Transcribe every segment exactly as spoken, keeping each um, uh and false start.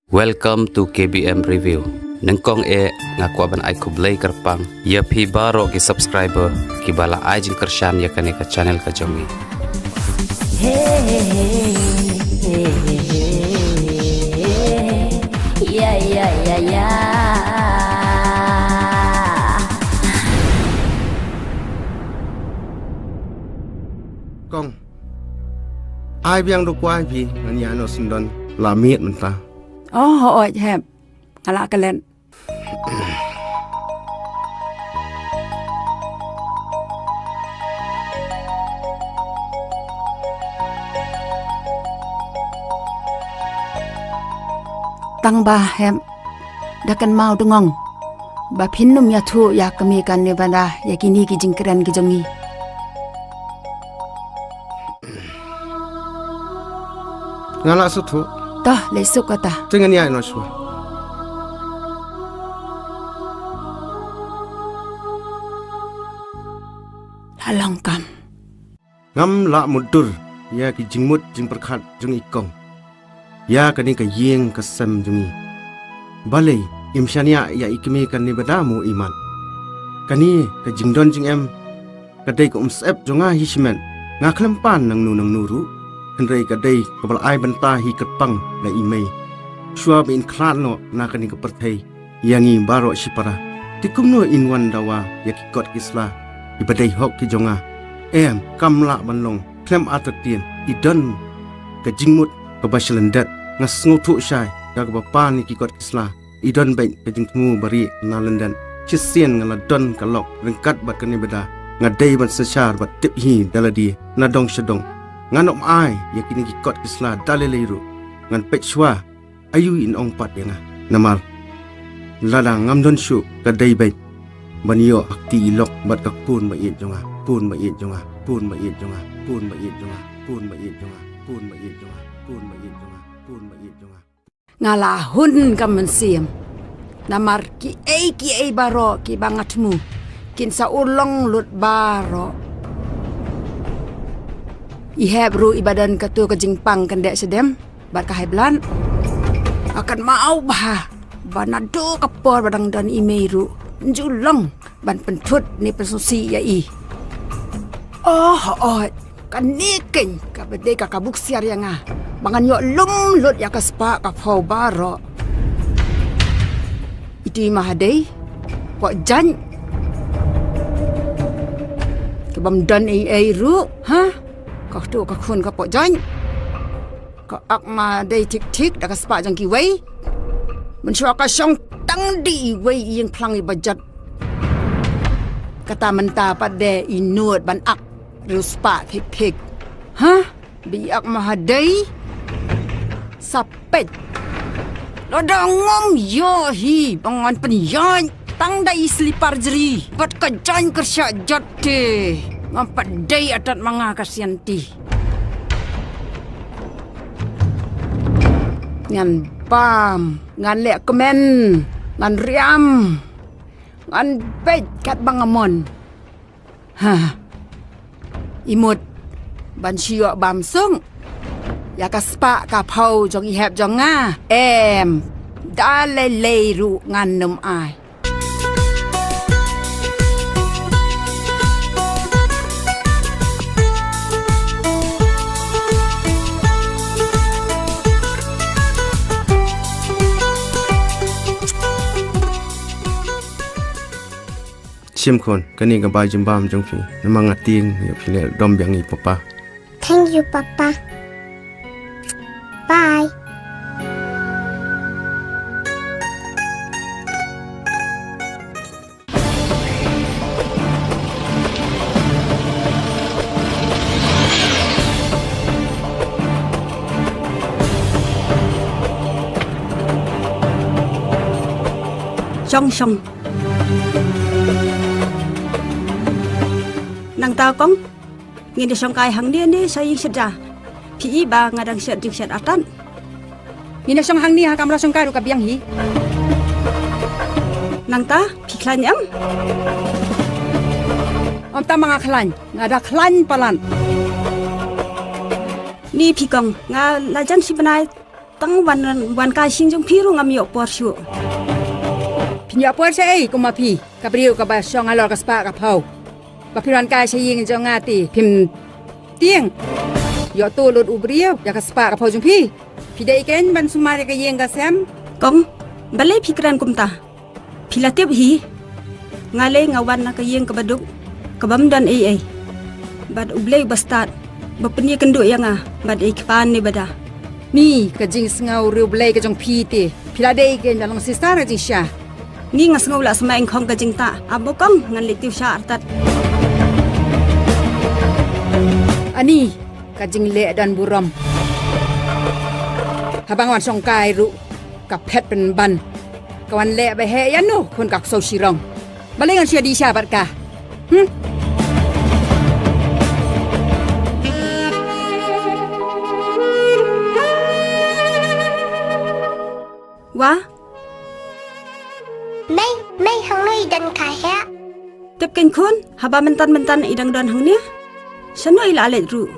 Welcome to K B M Review. Nyngkong eh nga kwah ban ai khublei kyrpang ïa phi baroh ki subscriber kiba la ai jingkyrshan ïa kane ka channel ka jong ngi. Hey, hey, hey, hey, hey, hey, hey. Yeah, yeah, yeah, yeah. Kong. Ai biang da u kwai phi, ngan ïa noh syndon la miet mynta. Oh, hooid hep. Nga la klet. Tang ba hep da kynmaw dngong ba phin nym ïathuh ïa ka kmie ka Nevada ïa kine ki jingkren ki jong ngi. Nga la sngewthuh. Toh, leit suk kata. Te ngan ïa noh shuwa. La long kam. Ngam lah mutdur ïa ki jingmut jingpyrkhat jong i kong ïa kane ka ïing ka sem jong ngi. Balei im shaniah ïa i kmie ka Nevada mo imat? Kane ka jingdon jingem ka dei ka umsyep jong nga hi shimet. Nga khlem pan nangno nangno ruh, hynrei ka dei kaba la ai bynta hi kyrpang na i mei. Shuwa ba in khlad noh na kane ka pyrthei ïa ngi baroh shipara, te kumno in wan dawa ïa ki kot ki sla kiba dei hok ki jong nga? Em, kam lah ban long. Khlem artatien i don ka jingmut kaba shlyndet. Nga sngewthuh shai da kaba pan ïa ki kot ki sla. I don beit ka jingthmu ba rieh na lyndet. Shisien nga la don ka lok ryngkat bad ka Nevada. Nga dei ban synshar bad tip hi da lade na dong sha dong. Ngan ym ai ïa kine ki kot ki sla da lei lei ruh. Ngan peit shuwa aïu in ong pat ïa nga. Namar lada ngam don shuh, ka dei beit ban ïoh ha kti i lok bad ka khun ba ïeit jong nga, khun ba ïeit jong nga, khun ba ïeit jong nga, khun ba ïeit jong nga. Nga la hun ka mynsiem. Namar kiei kiei baroh kiba nga thmu kin sa urlong lut baroh. I hep ruh iba don kato ka jingpang kyndit shadem bad ka haiblad. Nga kynmaw bha ba naduh ka por ba dang don i mei ruh, ym ju long ban pynthut ne pynsngewsih ïa i. Oh, oh, kane keiñ kaba dei ka kabu ksiar ïa nga ba ngan ïoh lum lut ïa ka spah ka phew baroh. Iti ma ha dei poh jaiñ kaba ym don ei ei ruh, ha? Kato ka khun ka poh jaiñ. Ka ak ma dei thik thik da ka spah jong kiwei. Mynshuwa ka shong tang da iwei i ïing phlang iba jot. Kata mynta pat de i nud ban ak riewspah thik thik. Ha? Ba i ak ma ha dei sa peit. Lada ngam ïoh hi ba ngan pynïaid tang da i slipar jri bad ka jaiñ kyrshah jot te, ngam pat dei atat ma nga ka sianti. Ngan bam, ngan leh kmen, ngan riam, ngan beit katba nga mon. Ha. I mut ban shu ïoh bam suk ïa ka spah ka phew jong i hep jong nga. Em, da lei lei ruh ngan ym ai. Shim khun, kane ka bai jingbam jong phi. Namar nga tieng ïa phi leh dom biang i papa. Thank you, papa. Bye. Shong, shong. Nangta kong, ngin ïa shongkai hangne ne sha ïing sha ja? Phi i ba nga dang shet ding shet atan. Ngin ïa shong hangne ha kamra shongkai ruh ka biang hi. Nangta phi khlaiñ em? Ym tang ma nga khlaiñ, nga da khlaiñ palat. Ni phi kong, nga la jan shi bnai Tang wan, wan kai sha ïing jong phi ruh ngam ïoh por shuh. Phin ïoh por shaei kum ma phi, ka briew kaba shong halor ka spah ka phew. Ba phin wan kai sha ïing jong nga te phim tieng. Ïoh to lut u briew ïa ka spah ka phew jong phi. Phi dei kein ban sumar ïa ka ïing ka sem. Kong, balei phi kren kumta? Phi la tip hi. Nga lei nga wan na ka ïing kaba duk, kabym don ei ei. Bad U Blei uba stad ba pynïakynduh ïa nga bad i kpa Nebada. Ni ka jingsngew riewblei ka jong phi te. Phi la dei kein ban long sister ka jingshisha. Ni nga sngew la sma ing khong ka jingtah. Abo kong, ngan leit tiew sha artat. Ani ka jingleh don burom. Haba nga wan shong kai ruh ka phet pynban. Ka wan leh ba heh ïano khun ka ksew shirong. Balei ngan shu ïa dih sha bad ka? Hmm? Wa? Mei, mei, hangno i don ka heh? Tip kein khun, haba myntan myntan i dang don hangne. Shano i la leit ruh?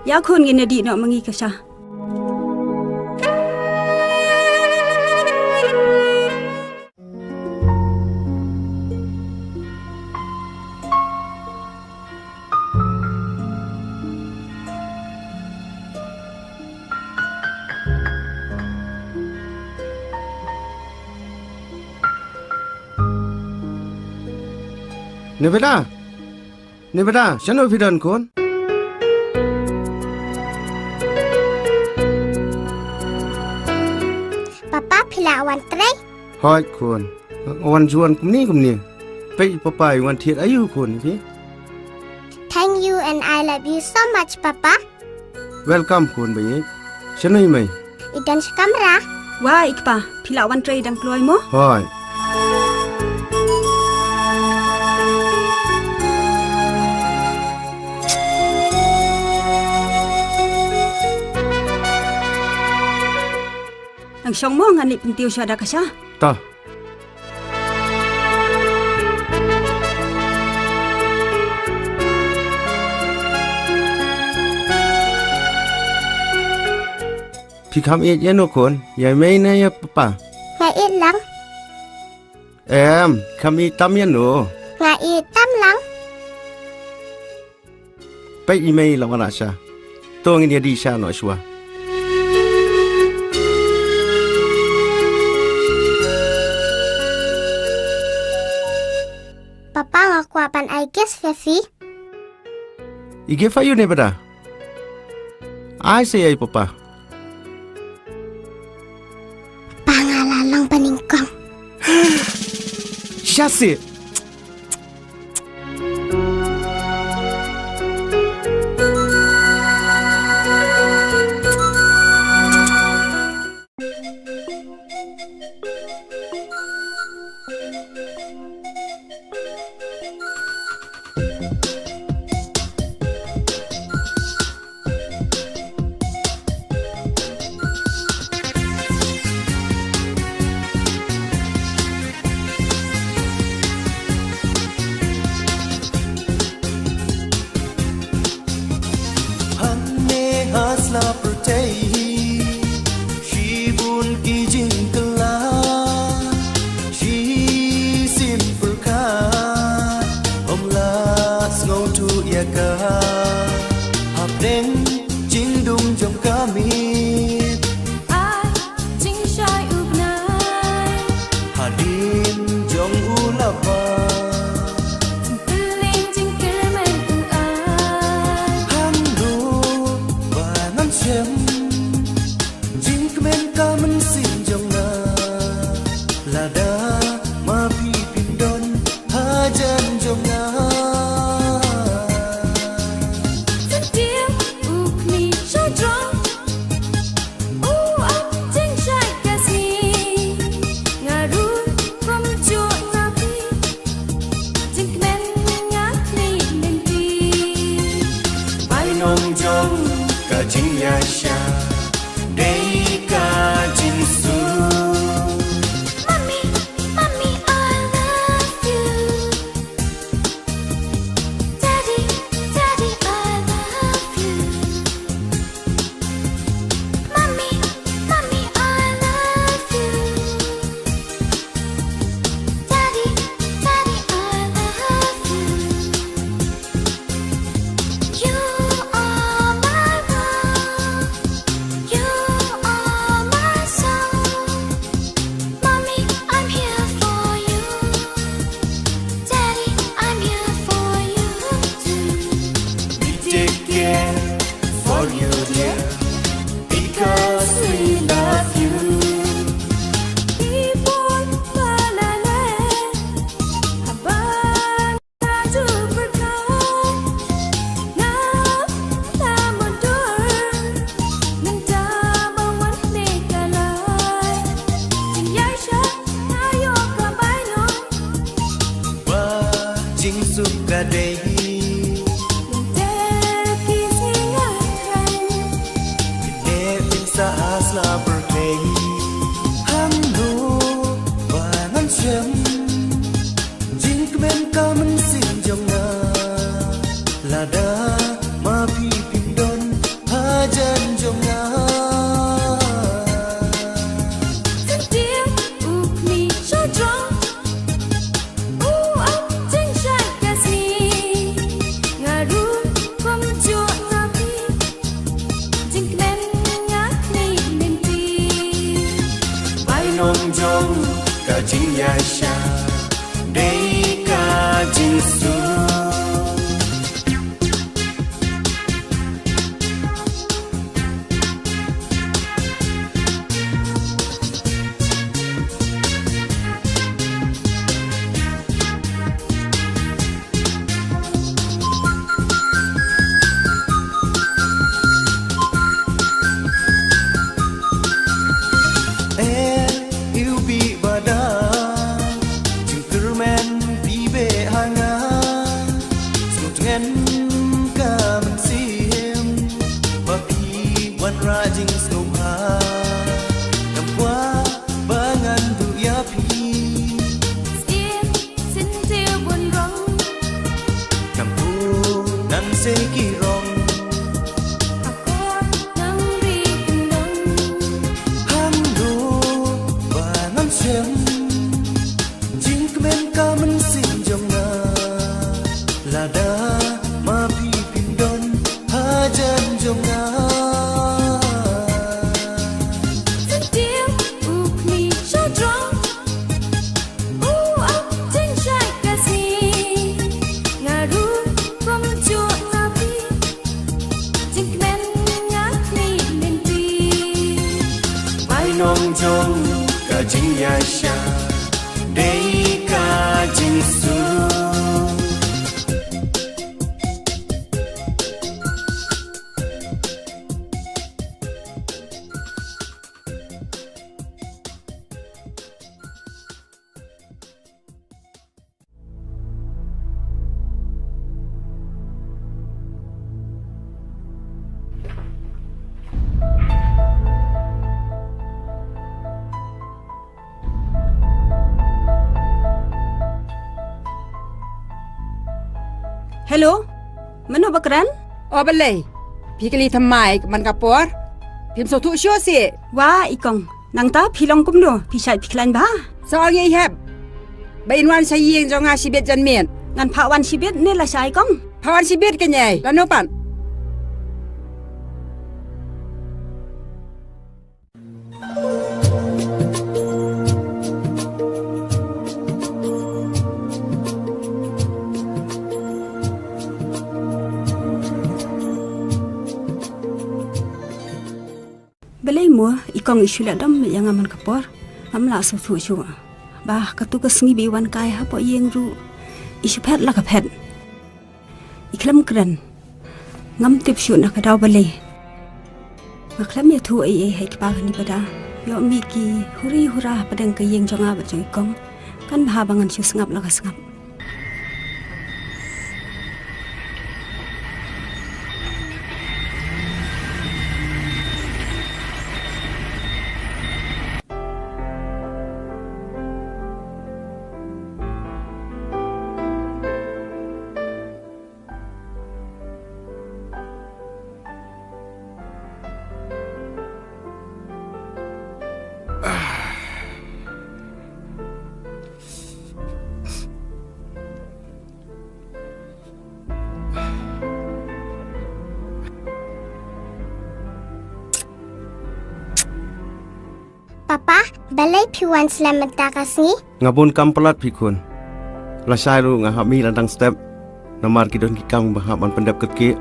Ïa khun, ngin ïa dih noh ma ngi ka sha. Nebada! Nebada, shano phi don khun? Papa, phi la wan trei? Hooid khun. Wan juan kumne kumne. Peit papa i wan thied aïu khun phi? Thank you and I love you so much, Papa. Welcome khun ba ïeit. Shano i mei? I don sha kamra. Wa i kpa, phi la wan trei dang kloi mo? Hooid. Nang shong mo, ngan leit pyntiew sha da ka sha. Ta. Phi kham ïeit ïano khun, ïa mei ne ïa papa? Nga ïeit lang. Em, kham ïeit tam ïano? Nga ïeit tam lang. Peit i mei la wan sha. To ngin ïa dih sha noh shuwa. Papa, nga kwah ban ai gift ïa phi. I gift aïu Nebada? Ai sa ïa i papa. Papa, nga la long banyngkong. Sha sih. Hangne ha sla pyrthei hi, shibun ki jingkylla, shi simple ka, ym lah sngewthuh ïa ka. Hapdeng jingdum jong ka miet, ai jingshai u bnai, hadien jong u laba, jingkylliang jingkyrmen u ai. Hangno ba ngan shem jingkmen ka mynsiem jong nga, lada ma phi phim don hajan jong nga. Syntiew u khmih shadrong, u ap jingshai ka sngi, nga ruh kumjuh na phi. Nongjong ka jingïaishah dei ka jingsuk. Eh, u bih ba da jingkyrmen phi beh ha nga. Sngewtngen ka mynsiem ba phi wanrah jingsngewbha. Ngam kwah ba ngan duh ïa phi. Siem, sien te bun rong. Nang ku, nang se ki rong. Akor nang ri kyndong. Hangno ba ngan shem. Jingkmen ka mynsiem jong nga. Lada ma phi phim don hajan jong nga. Sentiw u khmih sha jrong. U ap jingshait ka sngi. Nga ruh kumjuh na phi. Jingkmen nga khmih lynti. Bainong jong ka jingïaishah dei ka jingsuk. Hello, mano ba kren? O balei, phi kylli thymmai man ka por? Phim sngewthuh shuh sih. Wa i kong, nangta phi long kumno, phi shait phi khlaiñ bha? Sa ong ïa i Hep ba in wan sha ïing jong nga shibit janmiet. Ngan phah wan shibit ne lashai kong? Phah wan shibit kane, lano pat? Balei mo i kong i shu leh dom ïa nga man ka por. Ngam lah sngewthuh shuh. Ba katu ka sngi ba i wan kai hapoh ïing ruh i shu phet la ka phet. I khlem kren. Ngam tip shuh na ka daw balei. Nga khlem ïathuh ei ei ha i kpa kane ba da. Ïoh mih ki huri hura hapdeng ka ïing jong nga bad jong i kong. Kan bha ba ngan shu sngap la ka sngap. Papa, balei phi wan slem mynta ka sngi? Nga bun kam palat phi khun. Lashai ruh nga hap mih la dang step. Namar ki don ki kam ba hap ban pyndep kyrkieh.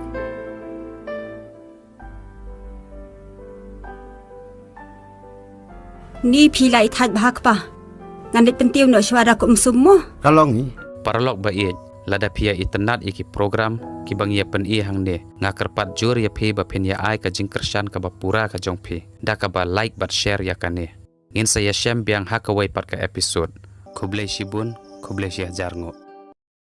Ni phi la ïa thait bha kpa. Ngan leit pyntiew noh shuwa da ka um sum mo. Ka long hi. Paralok ba ïeit, lada phi ïa itynnad ïa ki program kiba ngi ïa pyni hangne, nga kyrpad jur ïa phi ba phin ïa ai ka jingkyrshan kaba pura ka jong phi da kaba like bad share ïa kane. Ngin sa ïashem biang ha kawei pat ka episode. Khublei shibun, khublei shihajar nguh.